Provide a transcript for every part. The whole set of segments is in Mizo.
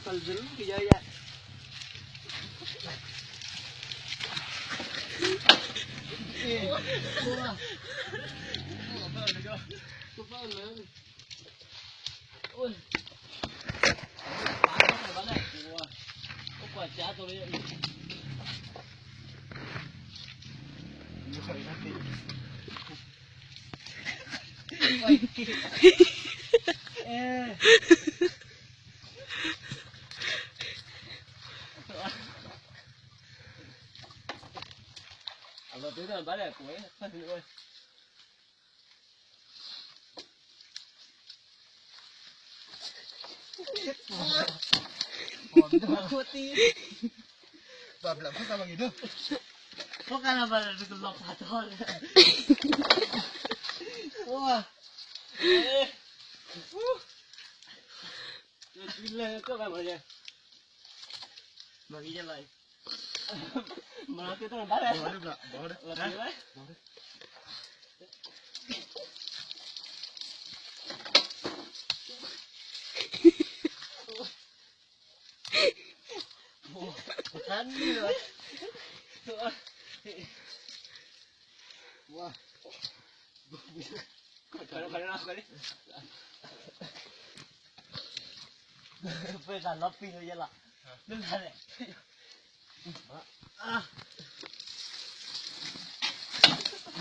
Còn dính cái dây vậy. Ôi. Kok kenapa ada gelap patol? Wah. Bagi jalan. Berarti itu ntar ya. Boleh, Boleh. Boleh. Bukan nih. Wah. Kalau aku ni. Phải là pin rồi là. Đừng thằng này. À.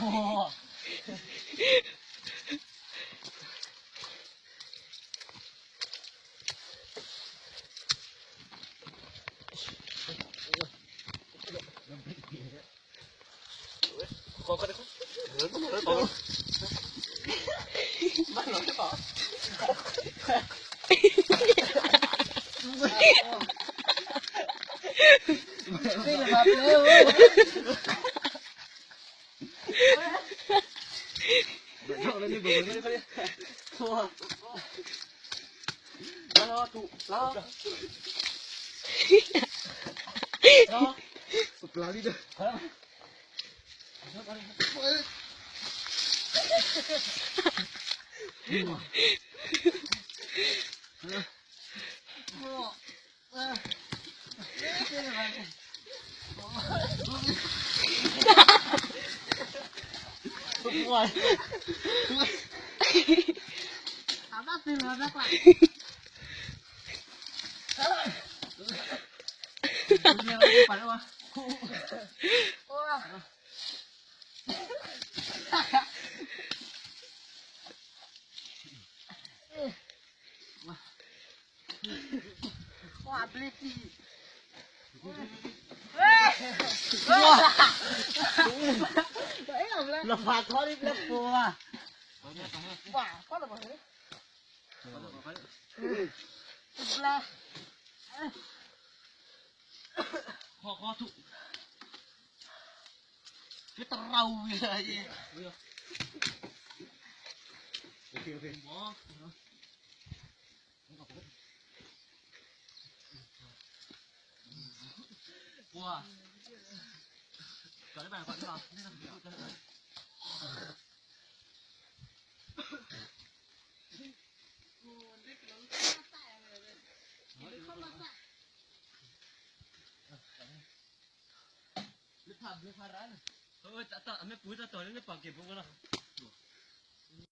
Wow. Kok kok kok. Mana kok? Đây là bạp lêu. Lari dah. Apa sih lu Pak? Wah, beli Lepas kau ni lepas. Wah, kau lepas ni. Belah. Kok tuh. Kita terau ya aja. Okey okey. Wah. Kalau mana kau nak? Tak, ame puta tak ni pakai bukan lah.